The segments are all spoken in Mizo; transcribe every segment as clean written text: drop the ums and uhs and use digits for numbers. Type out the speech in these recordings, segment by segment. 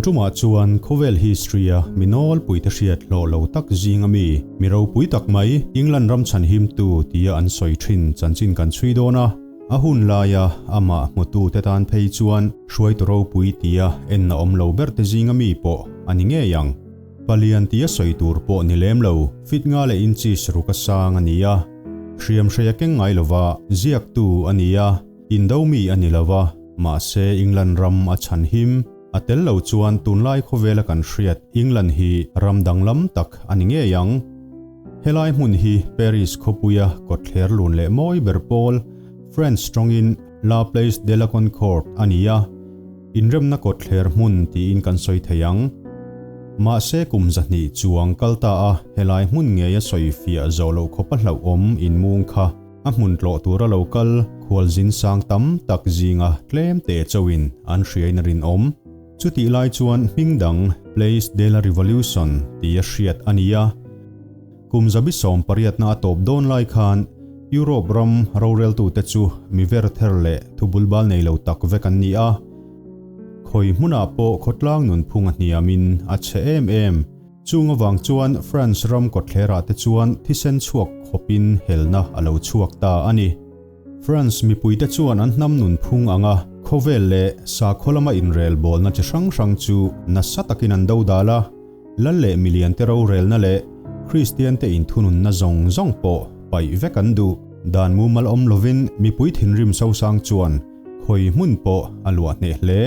tumah chuan khawvel history-a mi nawlpuite hriat hlawh lo tak zinga mi, mi ropui tak mai, England ram chhanhimtu tia an sawi thin chanchin kan chhui dawn a. A hun laia amah hmutute tan phei chuan hruaitu ropui tia enna awm lo berte zinga mi pawh a ni ngei ang. Palian tia sawi tur pawh ni lem lo, fit nga leh inches ruk a sang a ni a. Hriam hrei a keng ngai lova, ziaktu a ni a, indo mi a ni lova, mahse England ram a chhan him. A tel lo chuan tunlai khawvela kan hriat England hi ram danglam tak a ni ngei ang. Helai hmun hi Paris khawpuia kawtthler lun leh mawi ber pawl, French tawngin La Place de la Concorde a ni a, inremna kawtthler hmun tiin kan sawi thei ang. Mahse kum 200 chuang kal ta a, helai hmun ngeia sawi fiah zawh loh khawpa hlauhawm inmung kha a hmun tlawh tura lo kal khualzin sang tam tak zinga tlem te chauhin an hriain a rinawm. Chutih lai chuan hming dang Place de la Revolution tia hriat a ni a. Kum 18na a tawp dawn lai khan Europe ram roreltute chu mi ver ther leh thu bulbal nei lo tak vek an ni a. Khawi hmunah pawh khawtlang nunphung a hniamin a chhe em em. Chung avang chuan France ram kawtthlerah te chuan thisen chhuak khawpin helna a lo chhuak ta a ni. France mipuite chuan an hnam nunphung anga khawvel leh sakhaw lama inrel bawlna chi hrang hrang chu nasa takin an do dal a, lal leh miliante rorelna leh Kristiante inthununna zawng zawng pawh paih vek an duh. Dan mumal awm lovin mipui thinrim sosang chuan khawi hmun pawh a luah hneh hle.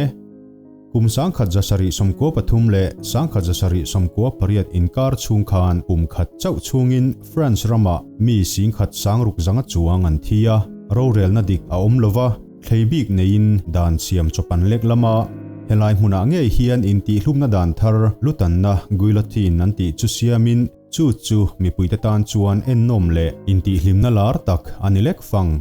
Kum 1793 leh 1798 inkar chhung khan kum khat chauh chhungin France ramah mi 10,000 sangruk zanga chuang an thi a, rorelna dik a awm lova, thlei bik neiin dan siam chawp an lek lama. Helai hmunah ngei hian intihhlumna dan thar lutanna guillotine an tih chu siamin chu chu mipuite tan chuan ennawm leh intihhlimna lar tak a ni lek fang.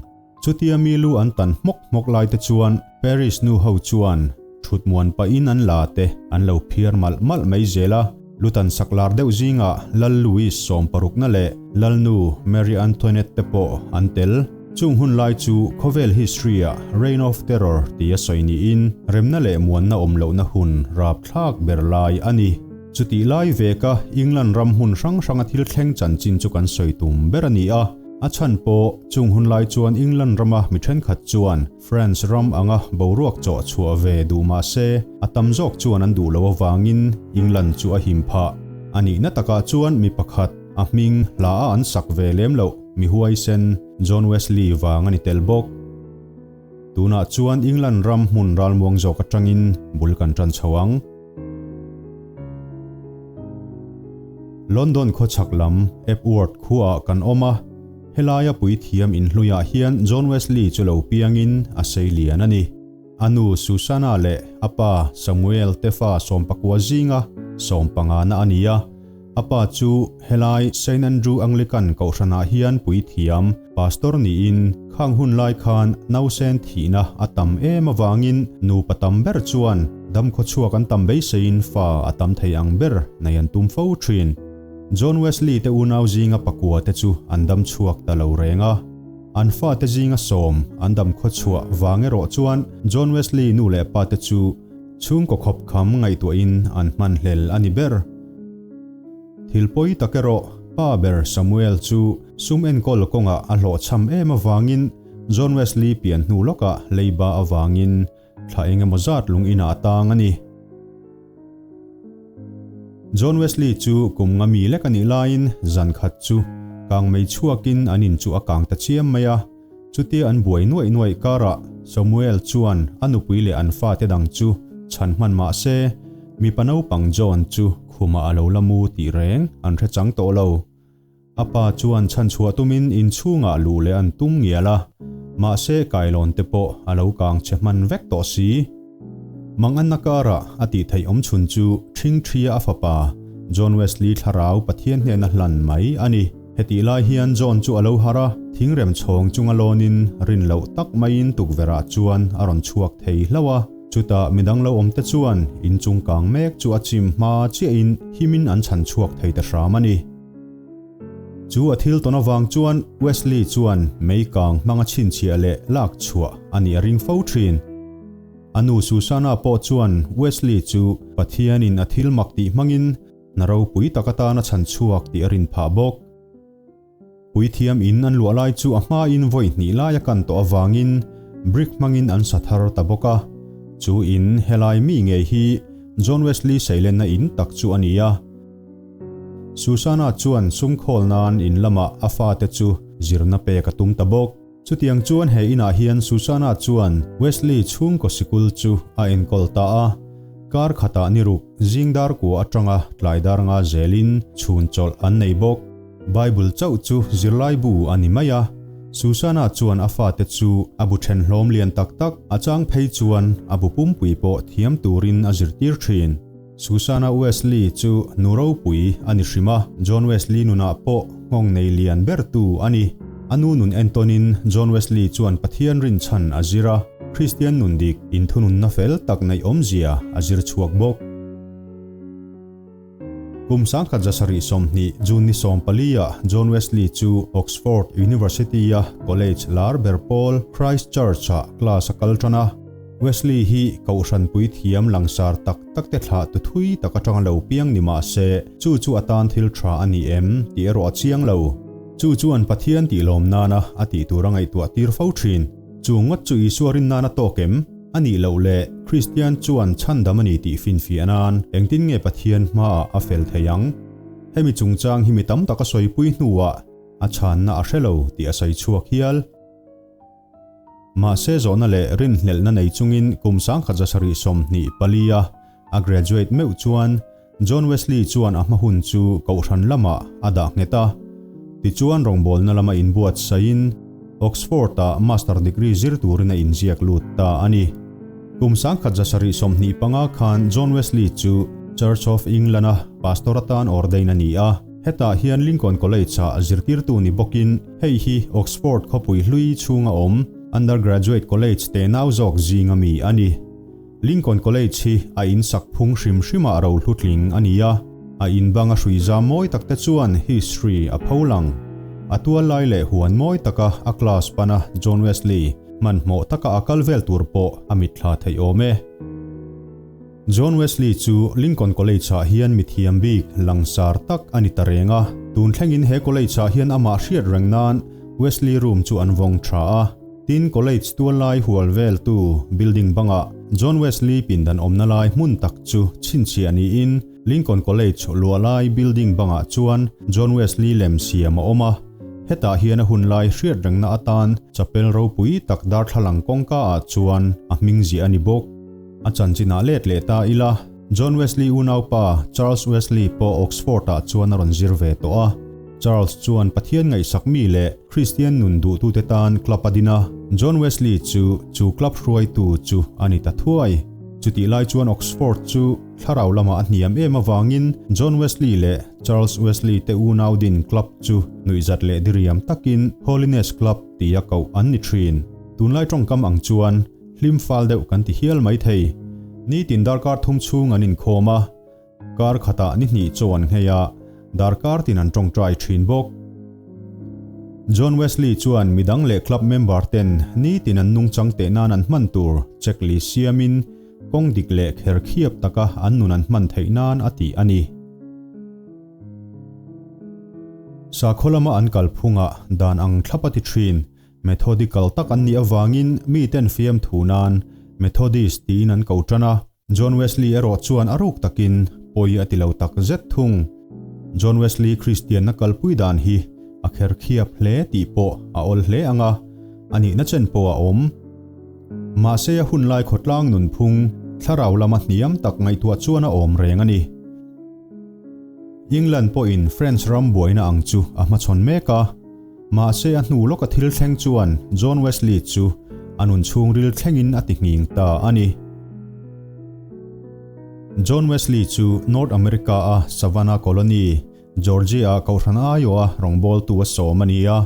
Chutia mi lu an tan hmawk hmawk lai te chuan Paris nu ho chuan thut muan pahin an la te an lo phiar malh malh mai zel a. Lutan sak lar deuh zingah Lal Louis 60na leh Lalnu Marie Antoinette te pawh an tel. Chung hun lai chu khawvel history-ah Reign of Terror tia sawi niin remna leh muanna awm lohna hun rapthlak ber lai a ni. Chutih lai veka England ram hmun hrang hranga thil thleng chanchin chu kan sawi tum ber a ni a. A chhan pawh, chung hun lai chuan England rama mi thenkhat chuan France ram anga boruak chawh chhuah ve duh mah se, a tam zawk chuan an duh lo avangin England chu a him phah. A nihna takah chuan mi pakhat, a hming hla a an sak ve lem loh mi huaisen John Wesley vang a ni tel bawk. Tunah chuan England ram hmun ralmuang zawk atangin bul kan tan chho ang. London khawchhak lam Epworth khuaah kan awm a, helaia puithiam inhluiah hian John Wesley chu lo piangin a sei lian a ni. A nu Susanna leh a pa Samuel te fa 19 zinga 15na a ni a. A pa chu helai Saint Andrew Anglican kohhranah hian puithiam, pastor niin khang hun lai khan nausen thihna a tam em avangin nupa tam ber chuan dam khawchhuak an tam beiseiin fa a tam thei ang ber nei an tum fo thin. John Wesley te unau zinga pakua te chu an dam chhuak ta lo reng a. An fate zinga sawm an dam khawchhuah vang erawh chuan John Wesley nu leh pa te chu Chhungkaw khawp kham ngaihtuahin an hman hlel a ni ber. Thil pawi tak erawh pa ber Samuel chu sum enkawl kawngah a hlawhchham em avangin John Wesley pian hnu lawkah leiba avangin thla eng emaw zat lung inah a tang a ni. John Wesley chu kum nga mi lek a nih laiin zan khat chu kang mei chhuakin an in chu a kang ta chiam mai a. Chutia an buai nuaih nuaih karah Samuel chuan a nupui leh an fate dang chu chhan hman mah se, mipa naupang John chu khumah a lo la mu tih reng an hre chang tawh lo. A pa chuan chhan chhuah tumin inchhungah luh leh an tum ngial a, mahse kailawn te pawh a lo kang che hman vek tawh si. Manganna karah a tih theih awm chhun chu ṭhingṭhia a fapa John Wesley thlarau Pathian hnena hlan mai a ni. Hetih lai hian John chu a lo harh a, thingrem chhawng chunga lawnin rin loh tak maiin tukverhah chuan a rawn chhuak thei hlauh a. Chutah midang lo awmte chuan inchung kang mek chu a chim hma chiahin himin an chhan chhuak thei ta hram a ni. Chu a thil tawn avang chuan Wesley chuan mei kang hmanga chhinchhiah leh lak chhuah a nih a ring fo thin. A nu Susanna pawh chuan Wesley chu Pathianin a thil mak tih hmangin hna ropui tak atana chhan chhuak tih a rin phah bawk. Puithiam in an luah lai chu a hmain vawi hnih lai a kan tawh avangin brick hmangin an sa thar ta bawk a. Chu in helai mi ngei hi John Wesley seilenna in tak chu a ni a. Susanna chuan sumkhawl nan in lamah a fate chu zirna pek a tum ta bawk. Chutiang chuan he inah hian Susanna chuan Wesley chhungkaw sikul chu a enkawl ta a. Kar khatah ni ruk zing dar kua atanga tlai dar nga zelin chhun chawlh an nei bawk. Bible chauh chu zirlai bu a ni mai a. Susanna chuan a fate chu a bu then hlawm lian tak tak a chang phei chuan a bu pumpui pawh thiam turin a zirtir thin. Susanna Wesley chu nu ropui a ni hrim a, John Wesley nunah pawh nghawng nei lian bertu a ni. A nu nun entawnin John Wesley chuan Pathian rinchhan a zir a, Kristian nun dik inthununna fel tak neih awmzia a zir chhuak bawk. Kum 1720 June ni 14 ah John Wesley chu Oxford University-a college lar ber pawl Christ Church-ah class a kal tan a. Wesley hi kohhranpui thiam langsar tak tak te thlah tu thui tak atanga lo piang ni mah se, chu chu atan thil tha a ni em tih erawh a chiang lo. Chu chuan Pathian tih lawm nana a tih tur a ngaihtuah tir fo thin. Chu ngawt chu Isua rin nana tawk em? A nih loh le, Kristian chuan chhandam a ni tih finfiah nan engtin nge Pathian hmaah a fel thei ang? Hemi chungchang hi mi tam tak a sawipui hnuah a chhanna a hre lo tih a sawi chhuak hial. Mahse zawhna leh rinhlelhna nei chungin kum 1724 a a graduate meuh chuan John Wesley chuan a hma hun chu kohhran lamah a dah nghet a. Tichuan rawngbawlna lama inbuatsaihin Oxford-ah master degree zir turin a inziak lut ta a ni. Kum 1725 khan John Wesley chu Church of England-a pastor atan ordain a ni a. Hetah hian Lincoln College-ah zirtirtu ni bawkin hei hi Oxford khawpui hlui chhunga awm undergraduate college tenau zawk zinga mi a ni. Lincoln College hi a in sak phung hrim hrimah ro hlutling a ni a, a in banga hrui zam mawi tak te chuan history a pho lang. A tual lai leh huan mawi taka a class pana John Wesley hmanhmawh taka a kal vel tur pawh a mitthla theih awm e. John Wesley chu Lincoln College-ah hian mithiam bik langsar tak a ni ta reng a, tun thlengin he college-ah hian amah hriat reng nan Wesley Room chu an vawng tha a. Tin, College tuallai hual veltu building bangah John Wesley pindan awmna lai hmun tak chu chhinchhiah niin Lincoln College luahlai building bangah chuan John Wesley lem siam a awm a. Hetah hian a hunlai hriat rengna atan chapel ropui tak darthlalang kawngka ah chuan a hming ziah a ni bawk. A chanchinah let leh ta ila, John Wesley unaupa Charles Wesley pawh Oxford ah chuan a rawn zir ve tawh a. Charles chuan Pathian ngaihsak mi leh Kristian nun duhtute tan club a din a, John Wesley chu chu club hruaitu chu a ni ta thuai. Chutih lai chuan Oxford chu thlarau lamah a hniam em avangin John Wesley leh Charles Wesley te unau din club chu nuihzat leh diriam takin Holiness Club tia koh an ni thin. Tunlai tawngkam ang chuan hlim fal deuh kan ti hial mai thei. Nitin darkar thum chhung an inkhawm a, Kar khatah ni hnih chaw an nghei a, darkar tin an tawngtai thin bawk. John Wesley chuan midang leh club member ten nitin an nungchang teh nan an hman tur checklist siamin kawng dik leh kher khiap taka an nun an hman theih nan a tih a ni. Sakhaw lama an kalphungah dan ang thlap a ti thin. Methodical tak an nih avangin miten fiamthu nan Methodist tiin an ko tan a. John Wesley erawh chuan a ruk takin pawi a ti lo tak zet thung. John Wesley Kristianna kalpui dan hi a kher khiap hle tih pawh a awl hle ang a, a nihna chen pawh a awm. Mahse a hunlai khawtlang nunphung thlarau lama hniam tak ngaihtuah chuan a awm reng a ni. England pawhin French ram buaina ang chu a hmachhawn mek a. Mahse a hnu lawka thil thleng chuan John Wesley chu a nun chhungril thlengin a ti nghing ta a ni. John Wesley chu North America a Savannah Colony, Georgia-a kohhran aiawha rawngbawltu a sawm a ni a.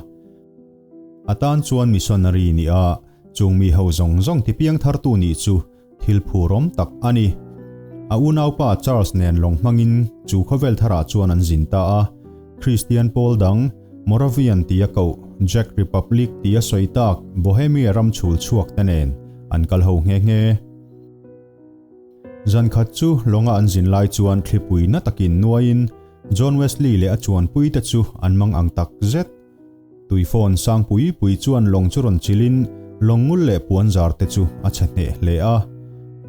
A tan chuan missionary nih a, chung mi ho zawng zawng tipiang thartu nih chu thil phurawm tak a ni. A unaupa Charles nen lawng hmangin chu khawvel tharah chuan an zin ta a. Kristian pawl dang, Moravian tia koh, Czech Republic tia sawi tak Bohemia ram chhul chhuak te nen an kal ho nghe nghe. Zan khat chu lawnga an zin lai chuan thlipui na takin nuaiin John Wesley leh a chuanpuite chu an mang ang tak zet. Tuifawn sang pui pui chuan lawng chu rawn chilin lawng ngul leh puan zar te chu a chhe hneh hle a.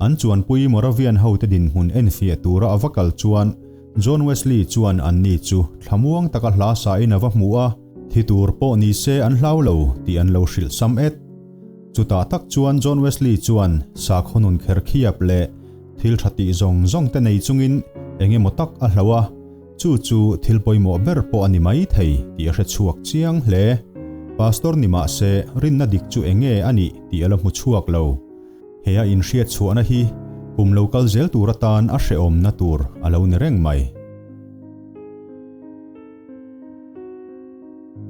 An chuanpui Moravian hote dinhmun enfiah tura a va kal chuan John Wesley chuan anni chu thlamuang taka hla sain a va hmu a, thi tur pawh ni se an hlau lo tih an lo hrilh sam et. Chutah tak chuan John Wesley chuan sakhaw nun kher khiap leh thil tha tih zawng zawng te nei chungin eng emaw tak a hloh a, chu chu thil pawimawh ber pawh a ni mai thei tih a hre chhuak chiang hle. Pastor ni mah se rinna dik chu eng nge a nih tih a la hmu chhuak lo. He a inhriat chhuahna hi kum lo kal zel tur atan a hrehawmna tur a lo ni reng mai.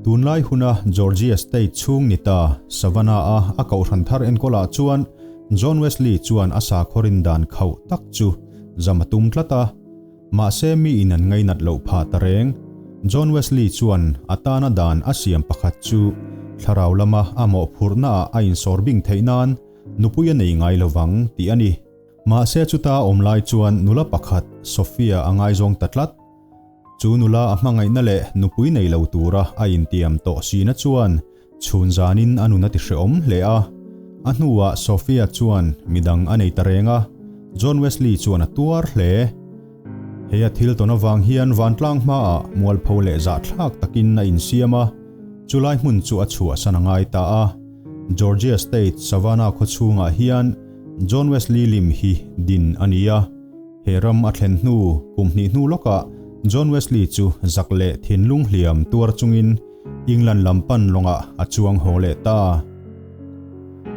Tunlai huna Georgia State chhung ni ta Savannah-a a kohhran thar enkawlah chuan John Wesley chuan a sakhaw rin dan khauh tak chu zam a tum tlat a. Mahse mi in an ngainat loh phah ta reng. John Wesley chuan a tana dan a siam pakhat chu thlarau lama a mawhphurhnaah a insawr bing theih nan nupui a nei ngai lovang tih a ni. Mahse chuta awm lai chuan nula pakhat Sophia a ngaizawng ta tlat. Chu nula a hmangaihna leh nupui nei lo tura a intiam tawh sina chuan chhun zanin a nun a ti hrehawm hle a. A hnuah Sophia chuan midang a nei ta reng a, John Wesley chuan a tuar hle. Hei a thil tawn avang hian vantlang hmaah mualpho leh zahthlak takin a insiam a, chulai hmun chu a chhuahsan a ngai ta a. Georgia State Savannah khawchhungah hian John Wesley lim hi din a ni a. He ram a thlen hnu kum hnih hnu lawkah John Wesley chu zak leh thinlung hliam tuar chungin England lam pan lawngah a chuang haw leh ta.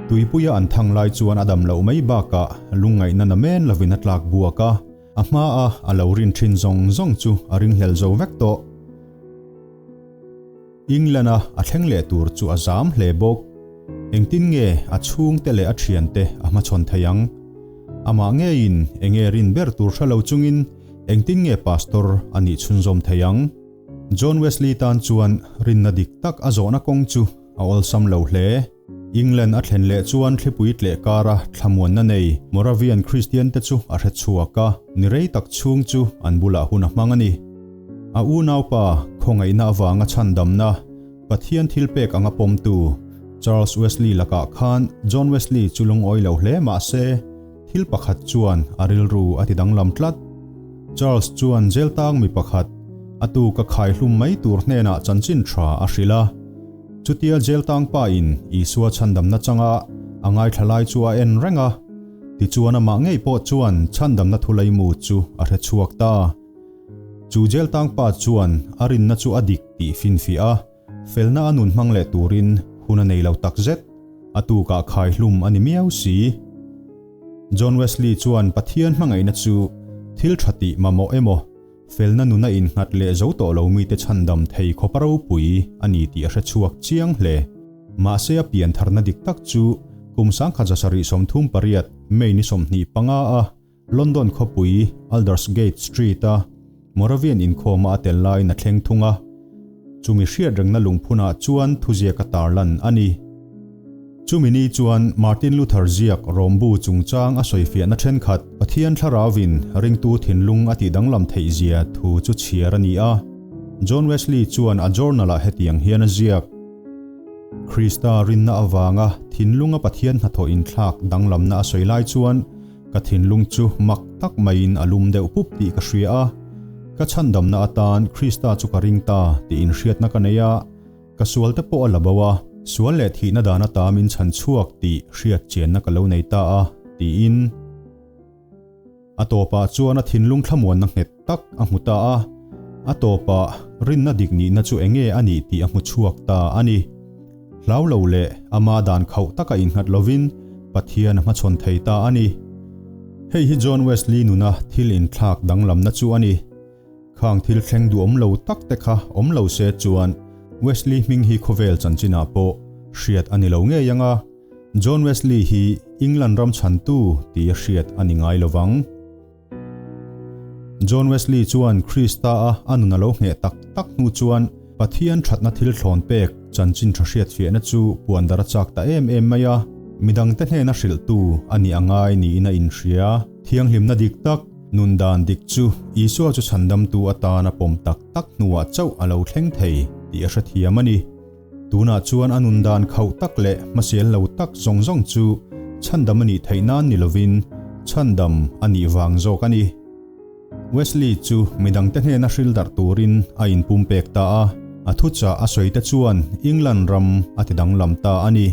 Tuipuia an thang lai chuan a dam loh mai bakah lungngaihna na men lovin a tlak buak a, a hmaa a lo rin thin zawng zawng chu a ringhlel zo vek tawh. England-a a thleng leh tur chu a zam hle bawk. Engtin nge a chhungte leh a thiante a hmachhawn thei ang? Amah ngeiin enge rin ber tur hre lo chungin engtin nge pastor a nih chhunzawm thei ang? John Wesley tan chuan rinna dik tak a zawhna kawng chu a awlsam lo hle. England a thlen leh chuan thlipui tleh kara thlamuanna nei Moravian Kristian te chu a hre chhuak a, ni rei tak chhung chu an bulah hun a hmang a ni. A unaupa khawngaihna avanga chhandamna, Pathian thilpek anga pawmtu Charles Wesley lakah khan John Wesley chu lungawi lo hle mah se, thil pakhat chuan a rilru a ti danglam tlat. Charles chuan jail tang mi pakhat, a tu ka khaihlum mai tur hnenah chanchin tha a hrilh a. Chutia jail tang pa in Isua chhandamna changa a ngaithla lai chu a en reng a, tichuan amah ngei pawh chuan chhandamna thulaimu chu a hre chhuak ta. Chu jail tang pa chuan a rinna chu a dik tih finfiah a, felna a nun hmang leh turin hun a nei lo takzet. A tukah khaihlum a ni miau si. John Wesley chuan Pathian hmangaihna chu thil tha tih mamawh emaw, felna nuna innghat leh zo tawh lo mite chhandam thei khawpa ropui a ni tih a hre chhuak chiang hle. Mahse a pian tharna dik tak chu kum 1738 May ni 25 a London khawpui Aldersgate Street-a Moravian inkhawma a tel laiin a thleng thung a. Chumi hriat rengna lungphunah chuan thuziak a tarlan a ni. Chumi ni chuan Martin Luther ziak Rawmbu chungchang a sawifiahna thenkhat Pathian Thlarauvin ringtu thinlung a tihdanglam theihzia thu chu chhiar a ni a. John Wesley chuan a journal-ah hetiang hian a ziak, Krista rinna avanga thinlunga Pathian hnathawh inthlak danglamna a sawi lai chuan Ka thinlung chu mak tak maiin a lum deuh pup tih ka hria a, ka chhandamna atan Krista chu ka ring ta tih inhriatna ka nei a, ka sualte pawh a la bo a, sual leh thihna dan ata min chhan chhuak tih hriat chianna ka lo nei ta a, tiin. A tawpah chuan a thinlung thlamuanna nghet tak a hmu ta a, a tawpah rinna dik nihna chu enge a nih tih a hmu chhuak ta a ni. Hlau lo leh ama dan khauh taka innghat lovin Pathian a hmachhawn thei ta a ni. Hei hi John Wesley nuna thil inthlak danglamna chu a ni. Khang thil thleng duhawm lo tak te kha awm lo se chuan Wesley hming hi khawvel chanchinah pawh hriat a ni lo ngei ang a, John Wesley hi England ram chhantu tia hriat a ni ngai lovang. John Wesley chuan Krista-a a nun a lo ngheh tak tak hnu chuan Pathian thatna thil thlawn pek chanchin tha hriatfiahna chu puan dar a chak ta em em mai a. Midangte hnena hrilhtu a nih a ngai niin a inhria. Thianghlimna dik tak, nun dan dik chu Isua chu chhandamtu atana pawm tak tak hnuah chauh a lo thleng thei tih a hrethiam a ni. Tunah chuan a nun dan khauh tak leh hmasial lo tak zawng zawng chu chhandam a nih theih nan ni lovin chhandam a nih vang zawk a ni. Wesley chu midangte hnena hril darh turin a inpumpek ta a, a thuchah a sawi te chuan England ram a ti danglam ta a ni.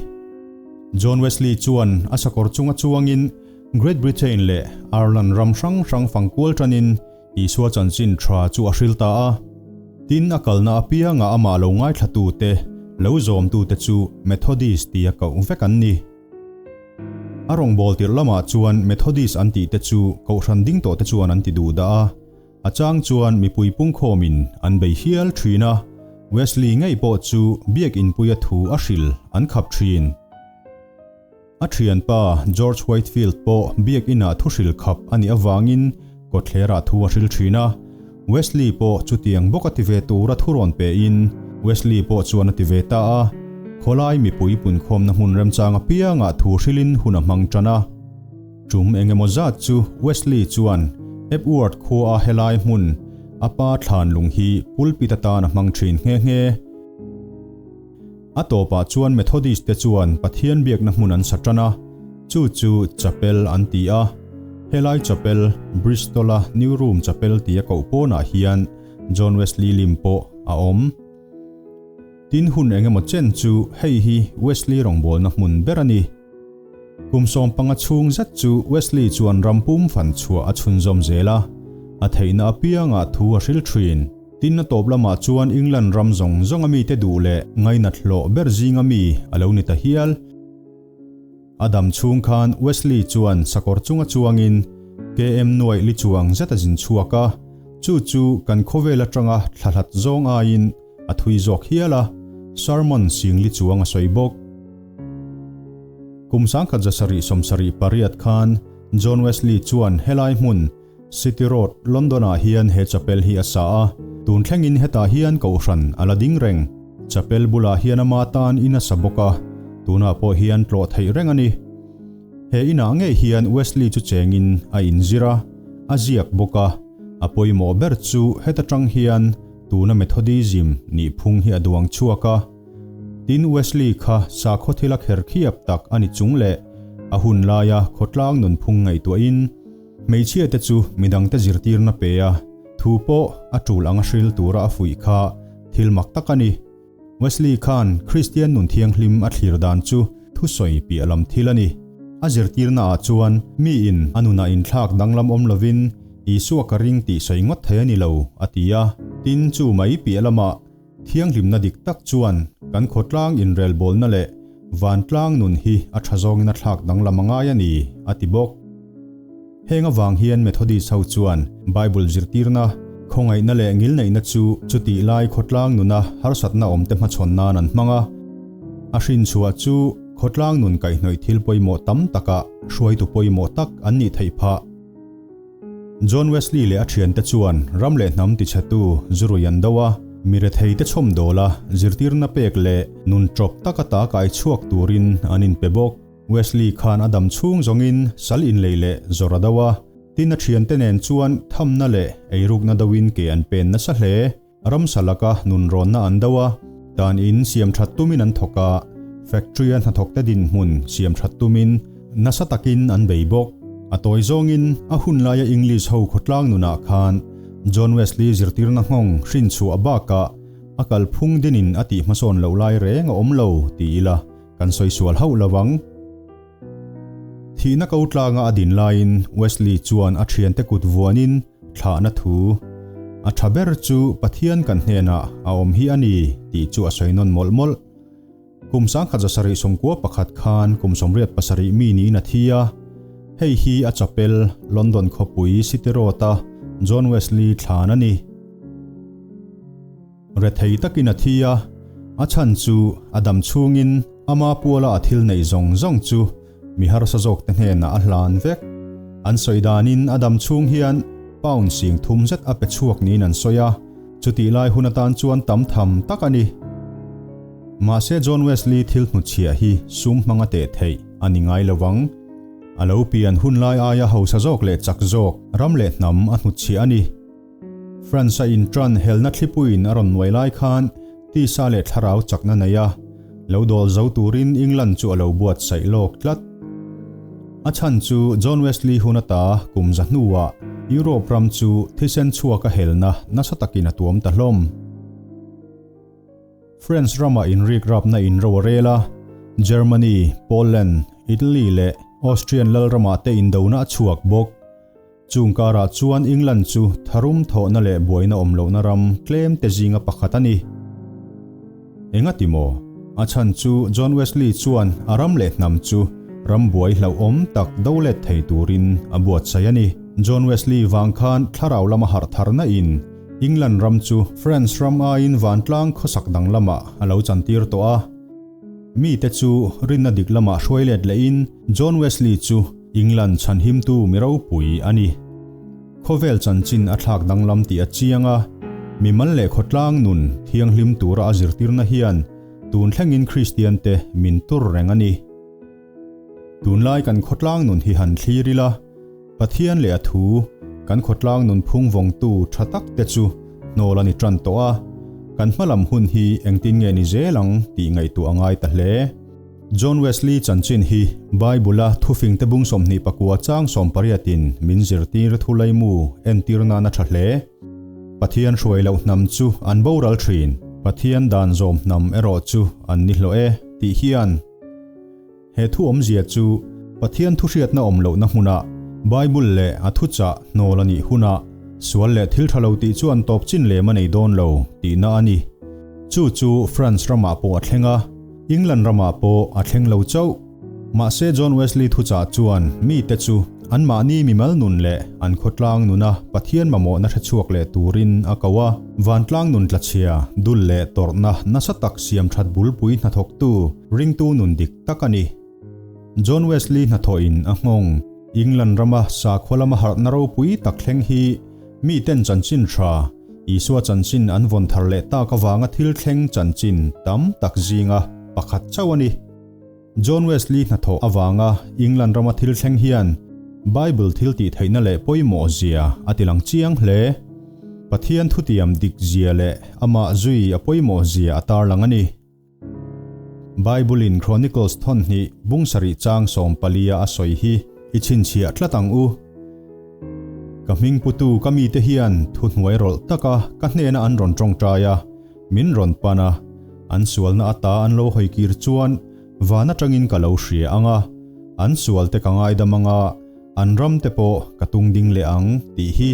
John Wesley chuan a sakawr chunga chuangin Great Britain leh Ireland ram hrang hrang fangkual tanin Isua chanchin tha chu a hril ta a. Tin, a kalna apiangah amah lo ngaithlatute, lo zawmtute chu Methodist tia koh vek an ni. A rawngbâwl tirh lamah chuan Methodist an tihte chu kohhran ding tawhte chuan an ti duh dah a, a chang chuan mipui pungkhawmin an bei hial thin a, Wesley ngei pawh chu biak inpuia thu a hril an khap thin. A thianpa George Whitefield pawh biak inah thu hril khap a nih avangin kawtthlerah thu a hril thin a, Wesley pawh chutiang bawk a ti ve tura thu rawn pein Wesley pawh chuan a ti ve ta a, khawlai mipui punkhawmna hmun remchang apiangah thu hrilin hun a hmang tan a. Tum eng emaw zat chu Wesley chuan Epworth khua a helai hmun a pa thlan lung hi pulpit atan a hmang thin nghe nghe. A tawpah chuan Methodist te chuan Pathian biakna hmun an sa tan a, chu chu Chapel an ti a. Helai Chapel, Bristol-a New Room Chapel tia koh pawnah hian John Wesley lim pawh a awm. Tin hun eng emaw chen chu hei hi Wesley rawngbawlna hmun ber a ni. Kum 15 chhung zet chu Wesley chuan ram pum fan chhuah a chhunzawm zel a, a theihna apiangah thu a hril thin. Tin a tawp lamah chuan England ram zawng zawnga mite duh leh ngainat hlawh ber zinga mi a lo ni ta hial. A dam chhung khan Wesley chuan sakawr chunga chuangin KM nuaih li chuang zet a zin chhuak a, chu chu kan khawvel atanga thlahlat zawng aiin a thui zawk hial a, sermon sing li chuang a sawi bawk. Kum 1778 khan John Wesley chuan helai hmun City Road, London-ah hian he chapel hi a sa a, tun thlengin hetah hian kohhran a la ding reng. Chapel bulah hian ama tan in a sa bawk a, tunah pawh hian tlawh theih reng a ni. He inah ngei hian Wesley chu chengin a inzir a, a ziak bawk a, a pawimawh ber chu heta tang hian tuna Methodism nihphung hi a duang chhuak a. Tin Wesley kha sakhaw thila kher khiap tak a ni chung leh a hun laia khawtlang nunphung ngaihtuahin, Hmeichhia te chu midangte zirtirna pe a, thu pawh a tul anga hril tura a fuih kha thil mak tak a ni. Wesley khan Kristian nun thianghlim a thlir dan chu thusawi piah lam thil a ni. A zirtirna ah chuan mi in a nunah inthlak danglam awm lovin Isua ka ring tih sawi ngawt thei a ni lo, a ti a. Tin, chu mai piah lamah Thianghlimna dik tak chuan kan khawtlang inrelbawlna leh vantlang nun hi a tha zawngin a thlak danglam a ngai a ni, a ti bawk. Heng avang hian Methodist ho chuan Bible zirtirna, khawngaihna leh ngilneihna chu chutih lai khawtlang nuna harsatna awmte hmachhawn nan an hmang a. A hrinchhuah chu khawtlang nun kaihhnawih thil pawimawh tam takah hruaitu pawimawh tak an nih theih phah. John Wesley leh a thiante chuan ram leh hnam tichhetu zurui an do a, mi retheite chhawmdawl a, zirtirna pek leh nun tawp taka ta kai chhuak turin an inpe bawk. Wesley khan a dam chhung zawngin sal inlei leh zawrh a do a, tin a thiante nen chuan thamna leh eirukna doin ke an pen nasa hle. Ramsa laka nunrawnna an do a, dan in siam that tumin an thawk a, factory a hnathawkte dinhmun siam that tumin nasa takin an bei bawk. A tawi zawngin a hun laia English ho khawtlang nunah khan John Wesley zirtirna nghawng hrinchhuah bakah a kalphung dinin a tih hmasawn loh lai reng a awm lo ti ila kan sawi sual hauh lo ang. Thihna ko tlanga a din laiin Wesley chuan a thiante kut vuanin thlahna thu, A tha ber chu Pathian kan hnenah a awm hi a ni tih chu a sawi nawn mawlh mawlh. Kum 1791 khan kum 87 mi niin a thi a, hei hi a chapel London khawpui City Road-a John Wesley thlan a ni. Rethei takin a thi a, a chhan chu a dam chhungin ama puala a thil neih zawng zawng chu mi harsa zawkte hnenah a hlan vek. An sawi danin a dam chhung hian pound 30,000 zet a pe chhuak niin an sawi a, chutih lai hun atan chuan tam tham tak a ni. Mahse John Wesley thil hnutchhiah hi sum hmanga teh theih. a ni ngai lo vang. A lo pian hun lai aia hausa zawk leh chak zawk ram leh hnam a hnutchhiah a ni. France-a intran helna thlipuiin a rawn nuai lai khan tisa leh thlarau chakna nei a, lo dawl zo turin England chu a lo buatsaih lawk tlat. A chhan chu John Wesley hun ata kum za hnuah Europe ram chu thisen chhuak a helna nasa takin a tuam ta hlawm. France ramah inrikrapna in ro a rel a, Germany, Poland, Italy leh Austrian lal ramah te indona a chhuak bawk. Chung karah chuan England chu tharum thawhna leh buaina awm lohna ram tlem te zinga pakhat a ni. Engati maw? A chhan chu John Wesley chuan a ram leh hnam chu ram buai hlauhawm tak do let thei turin a buatsaih a ni. John Wesley vang khan thlarau lama harh tharna in England ram chu France ram aiin vantlang khawsak dang lamah a lo chantir tawh a. Mite chu rinna dik lamah hruai let lehin John Wesley chu England chhanhimtu mi ropui a ni. Khawvel chanchin a thlak danglam tih a chiang a, mimal leh khawtlang nun thianghlim tura a zirtirna hian tun thlengin Kristiante min tur reng a ni. Tunlai kan khawtlang nun hi han thlir ila, Pathian leh a thu, kan khawtlang nun phung vawngtu tha tak te chu hnawl a ni tan tawh a, kan hmalam hun hi engtin nge ni zel ang tih ngaihtuah a ngai ta hle. John Wesley chanchin hi Bible-a thufingte bung 29 chang sawmpariatin min zirtir thu laimu entir nan a tha hle. Pathian hruai loh hnam chu an boral thin, Pathian dan zawm hnam erawh chu an ni hlawh e, tih hian He thu awmzia chu Pathian thuhriatna awm lohna hmunah Bible leh a thuchah hnawl a nih hunah sual leh thil tha lo tih chuan tawp chin lem a nei dawn lo tihna a ni. Chu chu France ramah pawh a thleng a, England ramah pawh a thleng lo chauh. Mahse John Wesley thuchah chuan mite chu anmahni mimal nun leh an khawtlang nuna Pathian mamawhna hrechhuak leh turin a ko a. Vantlang nun tlachhia, dul leh tawrhna nasa tak siam that bulpui hnathawktu ringtu nun dik tak a ni. John Wesley hnathawhin a nghawng. England rama sakhua lama harhna ropui tak thleng hi miten chanchin tha, Isua chanchin an vawn thar leh tak avanga thil thleng chanchin tam tak zinga pakhat chauh a ni. John Wesley hnathawh avanga England rama thil thleng hian Bible thil tih theihna leh pawimawh zia a ti lang chiang hle. Pathian thutiam dik zia leh amah zui a pawimawh zia a tarlang a ni. Bible in Chronicles thawn hnih bung sarih chang 14 a a sawi hi i chhinchhiah tlat ang u. Ka hming putu ka mite hian thu hnuai rawlh taka ka hnena an rawn tawngtai a, min rawn pan a, an sualna ata an lo hawi kir chuan van atangin ka lo hria ang a, an sualte ka ngaidam ang a, an ramte pawh ka tung ding leh ang tih hi.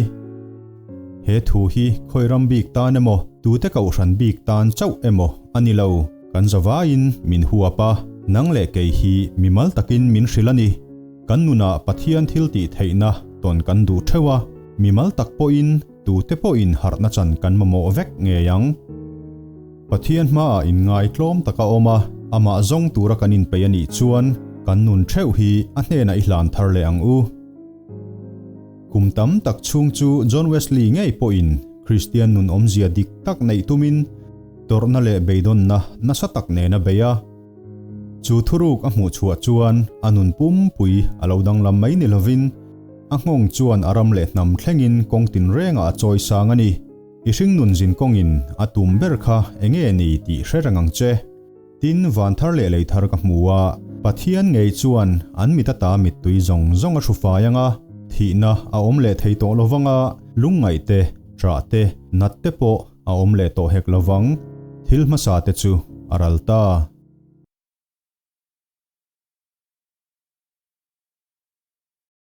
He thu hi khawi ram bik tan emaw, tute kohhran bik tan chauh emaw a ni lo, kan zavaiin min huap a, nang leh kei hi mimal takin min hrilh a ni. Kan nunah Pathian thil tih theihna tawn kan duh theuh a, mimal tak pawhin tute pawhin harhna chan kan mamawh vek ngei ang. Pathian hmaah inngaitlawm taka awm a, amah zawng tura kan inpeih a nih chuan kan nun theuh hi a hnenah i hlan thar leh ang u. Kum tam tak chhung chu John Wesley ngei pawhin Kristian nun awmzia dik tak neih tumin tawrhna leh beidawnna nasa tak nen a bei a. Chu thuruk a hmuh chhuah chuan a nun pumpui a lo danglam mai ni lovin a nghawng chuan a ram leh hnam thlengin kawng tinrengah a chawi sang a ni. I hringnun zin kawngin a tum ber kha enge ni tih hre reng ang che. Tin, van thar leh lei thar ka hmu a, Pathian ngei chuan an mit ata mittui zawng zawng a hru fai ang a, thihna a awm leh thei tawh lovang a, lungngaih te, ṭah te, nat te pawh a awm leh tawh hek lovang. Thil hmasa te chu a ral ta.